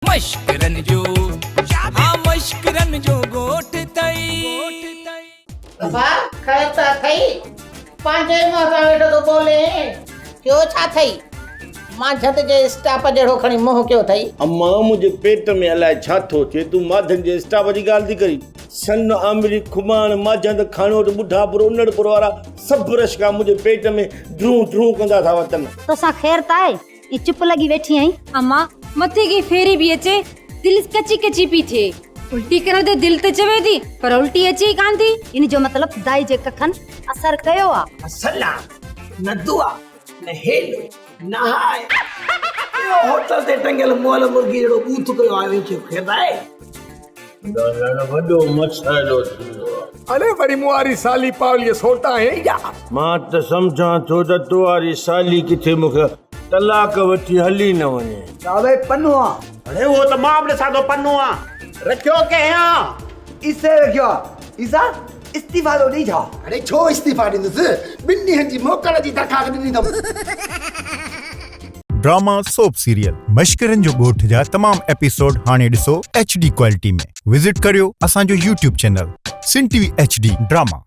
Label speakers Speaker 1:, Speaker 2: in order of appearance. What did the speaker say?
Speaker 1: مشڪرن جو ها مشڪرن جو ڳوٺ ٿئي.
Speaker 2: بابا خير ته اٿئي؟ پنهنجي ئي منهن سان ويٺو ٿو ٻولين. ٿيو ڇا اٿئي؟ مانجهند جي اسٽاپ جهڙو کڻي منهن ڪيو اٿئي.
Speaker 3: امان منهنجي پيٽ ۾ الائي ڇا ٿو ٿئي، تون مانجهند جي اسٽاپ جي ڳالهه ٿي ڪرين. سن، آمري، کماڻ، مانجهند، کاڻوٽ، ٻڍاپور، انڙپور وارا سڀ رشڪا منهنجي پيٽ ۾ ڊرون ڊرون ڪندا ٿا وتن.
Speaker 4: توسان خير ته آهي؟ ائين چپ لڳي ويٺي آهين؟
Speaker 5: اما، مٿي کي ڦيري پئي اچي، دل ڪچي ڪچي پئي ٿئي. الٽي ڪرڻ تي دل ته چوي ٿي، پر الٽي اچي ئي ڪانه ٿي.
Speaker 4: ان جو مطلب دائي جي ڪکن اثر ڪيو آ.
Speaker 6: سلا، نه دعا، نه هيل، نه هاء. اهو هوٽل تي ٽنگيل مئل مرغي جهڙو ٻوٿ ڪيو آيو آهين، خير ته آهي؟
Speaker 3: ڳالهائڻ وڏو مسئلو ٿي ويو آ.
Speaker 7: اڙي وري مون واري سالي پاوليء سوٽ آهي يا؟
Speaker 3: مان ته سمجهان ٿو ته تو واري سالي ڪٿي مون کي طلاق وٺي هلي نه وڃي.
Speaker 6: ڪاوي پنو آ.
Speaker 8: اڙي اهو ته مان به ڏسان ٿو پنو آ. رکيو ڪنهن آ؟
Speaker 6: عيسي رکيو آ. عيسيٰ استعيفا ٿو ڏئي ڇا؟
Speaker 9: اڙي ڇو استعيفا ڏيندس، ٻن ڏينهن جي موڪل جي درخواست ڏني اٿم.
Speaker 10: ڊراما سوپ سيريل مشڪرن جو ڳوٺ جا تمام ايپيسوڊ هاڻي ڏسو ايڇ ڊي ڪوالٽي ۾ وزٽ ڪريو اسان جو YouTube channel Sindh T V H D drama.